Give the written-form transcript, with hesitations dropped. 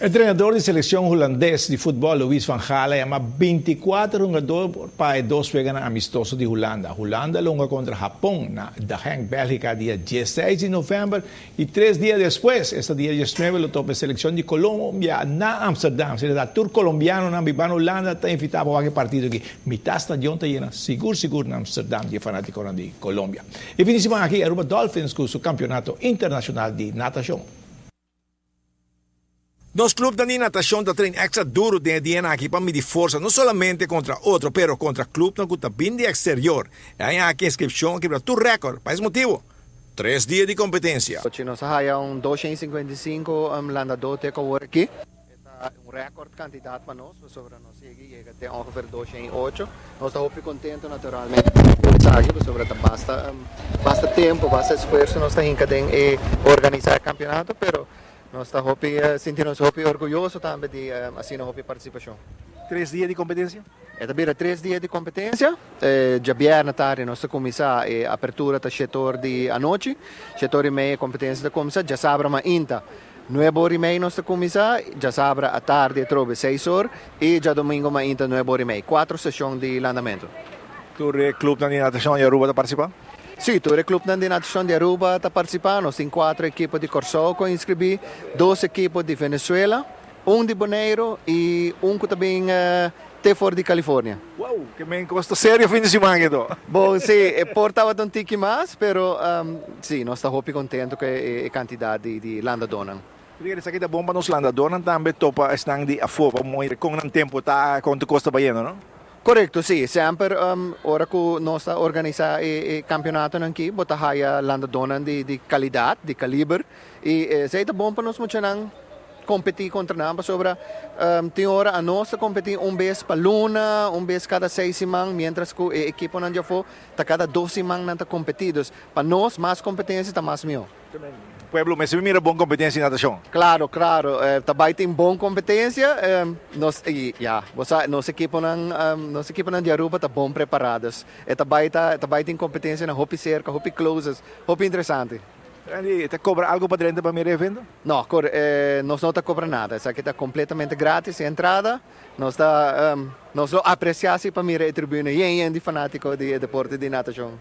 E treinador di seleccion Hulandes di futbol, Louis van Gaal, a yama 24 hungador pa e dos weganan amistoso di Hulanda. Hulanda lo hunga contra Hapon na De Genk, Belgica, dia 16 di november y 3 dia despues, esta dia 19, lo topa e seleccion di Colombia na Amsterdam. Sea, tur Colombianonan biba na Hulanda ta invita pa e partido aki. Mitar stadion ta yena, sigur sigur na Amsterdam, di fanatico di Colombia. Y fin di siman aki, Aruba Dolphins cu su campeonato internacional di natacion. Nos club di natacion ta train extra duro den dia aki pa midi forsa, no solamente contra otro, pero contra club cu ta bin di exterior. Y aki inscripcion a kibra tur record, pa e motibo. 3 dia di competencia. Nos a haya un 255 landado te awor aki. Ta un record cantidad pa nos, sobre nos yega te ongeveer 208. Nos ta hopi contento naturalmente. Sabi, sobre ta basta tempo, basta esfuerso nos ta hinca den e organisa e campeonato, pero nos ta hopi sinti nos hopi orguyoso tambe di asina hopi participacion. 3 dia di competencia? E ta bira 3 dia di competencia. Diabierna tardi nos ta cuminsa e apertura ta 7'or di anochi. 7'or y mei competencia ta cuminsa. Diasabra mainta 9'or y mei nos ta cuminsa. Diasabra atardi trobe 6'or y diadomingo mainta 9'or y mei. Cuatro sesion di landamento. Tur club di natacion di Aruba ta participa? Si, tur club di natacion di Aruba ta participando. Nos tin cuatro ekipo di Corsou cu a inscribi, dos ekipo di Venezuela, un di Boneiro y un cu tambe ta for di California. Wow, kiermen cos ta serio fin di siman anto. Bon, si, por tabata un tiki mas, pero si, nos ta hopi contento cu e cantidad di landadonan. Esaki ta bon pa nos landadonan tambe topa esnan di afo, pa cu nan tempo ta cuanto cos ta bayendo, no? Corecto, si. Semper ora cu nos ta organisa e campeonato aki, bo ta haya landadonan di calidad, di caliber, y esey ta bon pa nos muchanan competi contra nan sobre tin ora nos ta competi un bes pa luna, un bes cada 6 siman, mientras cu e ekiponan di afo ta cada 2 siman nan ta competi. Pa nos, mas competencia ta mas miho. Pueblo, mester mira bon competencia den natacion. Claro. Tambe tin bon competencia. Nos, y, ja, nos ekiponan di Aruba ta bon prepara. E tambe tin competencia na hopi cerca, hopi close, hopi interesante. Randy, ta cobra algo pa drenta pa mira evento? No, nos no ta cobra nada. Esaki ta completamente gratis e entrada. Nos lo aprecia si pa mira e tribuna yen yen di fanatico di deporte di natacion.